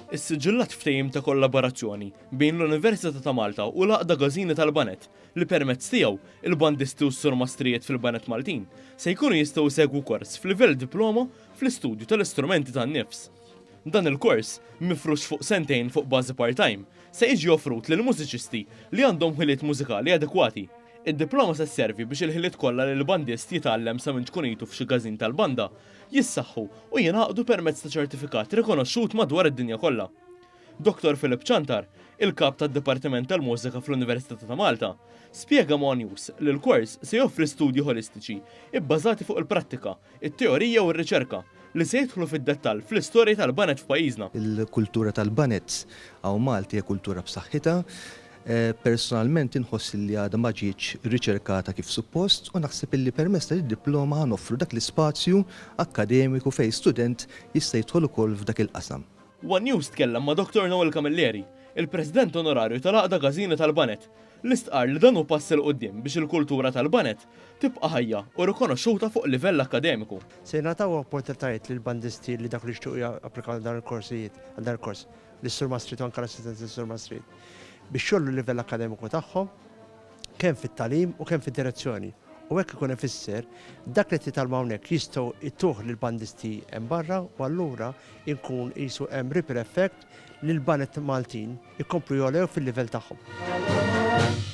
Issiġillat ftehim ta' kollaborazzjoni bejn l-Università ta' Malta u l-Għaqda Gazini tal-Baned li permezz tiegħu il-bandisti u s-surmastrijiet fil-baned Maltin se jkunu jistgħu jsegwu kors f'livell diploma fl-istudju tal-istrumenti tan-nifs. Dan il-kors, mifrux fuq sentejn fuq bażi part-time, se jiġi offrut lil mużiċisti li għandhom ħiliet mużikali adekwati. Id-diploma se sservi biex il-ħiliet kollha li l-bandist jitgħallem sa minn ċkunitu f'xi każin tal-banda jissaħħu u jingħaqdu permezz ta' ċertifikat rikonoxxut madwar id-dinja kollha. Dottor Philip Ciantar, il-Kap tad-Dipartiment tal-Mużika fl-Università ta' Malta, spjega ma' one News li l-kors se joffri studji ħolistiċi bbażati fuq il-prattika, it-teorija u r-riċerka li se jidħlu fid-dettall fl-istorja tal-baned f'pajjiżna. Il-kultura tal-baned hawn Malta hija kultura b'saħħitha. Personalment inħoss li għadha ma ġietx riċerkata kif suppost u naħseb illi permezz ta' din id-diploma ħa noffru dak l-ispazju akkademiku fejn student jista' jidħol ukoll f'dak il-qasam. One News tkellem ma' Dottor Noel Camilleri, il-President Onorarju tal-Għaqda Każini tal-Baned, li stqarr li dan hu pass 'il quddiem biex il-kultura tal-baned tibqa' ħajja u rikonoxxuta fuq livell akkademiku. Se jingħataw opportunitajiet lill-bandisti li dawk li jixtiequ japplikaw għal dan il-korsijiet, għal dan il-kors, lis-Sur Maastricht u anke l-assistenti tas-Sur Maastricht, biex jgħollu l-livell akkademiku tagħhom kemm fit-tagħlim u kemm fid-direzzjoni. U hekk ikun ifisser dak li titgħallmu hawnhekk jistgħu jtuh lill-bandisti hemm barra u allura jkun qisu hemm ripple effect li l-baned Maltin ikomplu jogħlew fil-livell tagħhom.